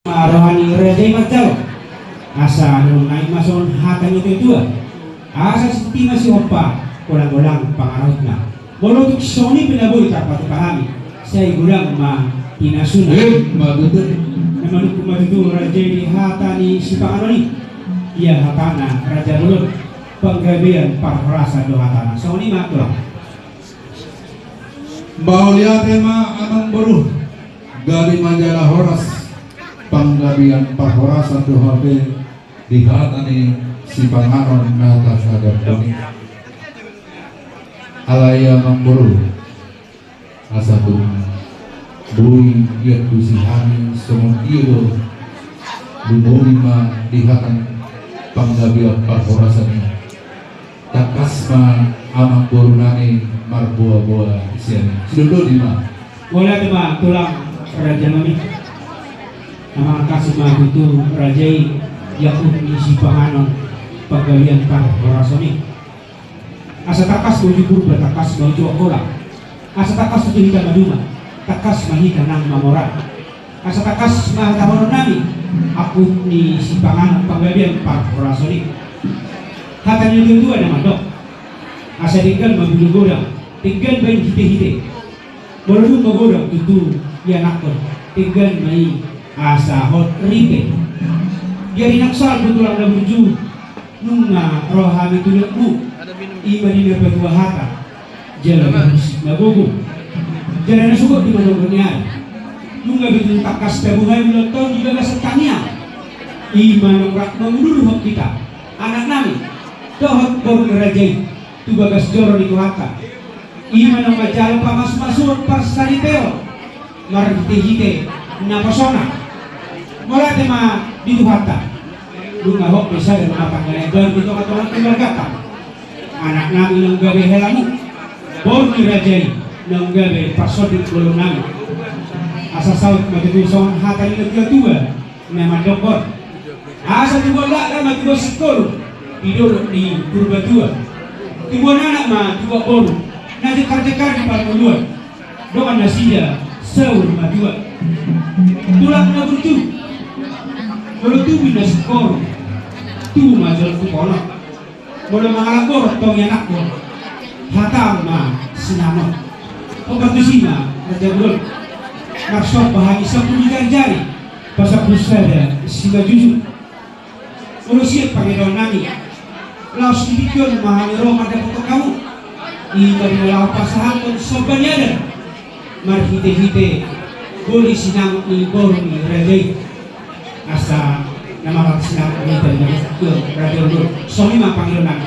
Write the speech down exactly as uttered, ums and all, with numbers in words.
Roha ni raja i manjalo. Asa naeng ma songon hata ni natuatua. Asa sititi ma sihompa, golang-golang pangarahutna. Molo tung songon i pe na boi tarpatupa hami, sai godang ma pinasuna. Ima tutu. Na manungkun ma tutu raja i di hata ni sipanganon i. Ia hatana raja bolon, panggabean parhorasan do hatana. Songon i ma tulang. Mauliate ma amangboru. Gabe ma jala horas panggabean parhorasan do hape di hata ni sipanganon na tahadapon i. Alai amangboru, asa tung boi diantusi hami songon dia do, lumobi ma di hata ni panggabean parhorasan i. Tangkas ma amangboru nami marboa-boa sian i. Sidododi ma. Mauliate ma tulang raja nami. Tangkas ma tutu raja i, ia hut ni sipanganon panggabean parhorasan i. Asa tangkas ma uju Purba, tangkas ma uju Angkola. Asa tangkas tutu hita maduma, tangkas ma hita nang mamora. Asa tangkas ma hatahonon nami, hut ni sipanganon panggabean parhorasan i. Hata ni natuatua na mandok, asa denggan ma bulu godang, denggan baen hite-hite. Molo dung magodang tutu ianakhon, denggan ma i asa hot ripe. Jadi nang salpu tulang na burju, nunga ro hami tu lombu, i ma di na patua hata jala na gogo. Jala na sugot di manonggo ni ari, nunga be tutu tangkas tabuhai ulang taon di bagasan tangiang. I ma naung rap mangudurhon hita, anak nami dohot boru ni raja i, tu bagas joro ni Tuhanta. I ma naung manjalo pamasumasuon parsaripeon marhitehite naposona. Mauliate ma di Tuhanta. Nunga hot be sada rumah tangga na baru di tongatonga keluargata. Anak nami naung gabe helamu, boru ni raja i naung gabe parsonding bolon nami. Asa saut ma tutu songon hata ni natuatua na mandok on. Asa tubuan lakna ma tubuan singkoru di dolok ni Purbatua. Tubuan anak ma tubuan boru na jekar-jekar di parngoluan. Dongan nasida saur matua. Tulang na burju, molo tubu inna singkoru, tubu ma jolo tu ponok. Molo mangalap borok tong ianakhon, hata ma sinamot. Hombar tusi ma raja bolon, marsomba hami sampulu jari-jari, pasampulu sada simanjujung. Molo sian pangidoan nami, laos di tingki on ma hami ro mandapothon hamu. I ma di na laho pasahathon somba ni adat marhitehite boli sinamot ni boru ni raja i. Asa na marhite sinamot ni boru ni raja i. Songon i ma pangidoan nami.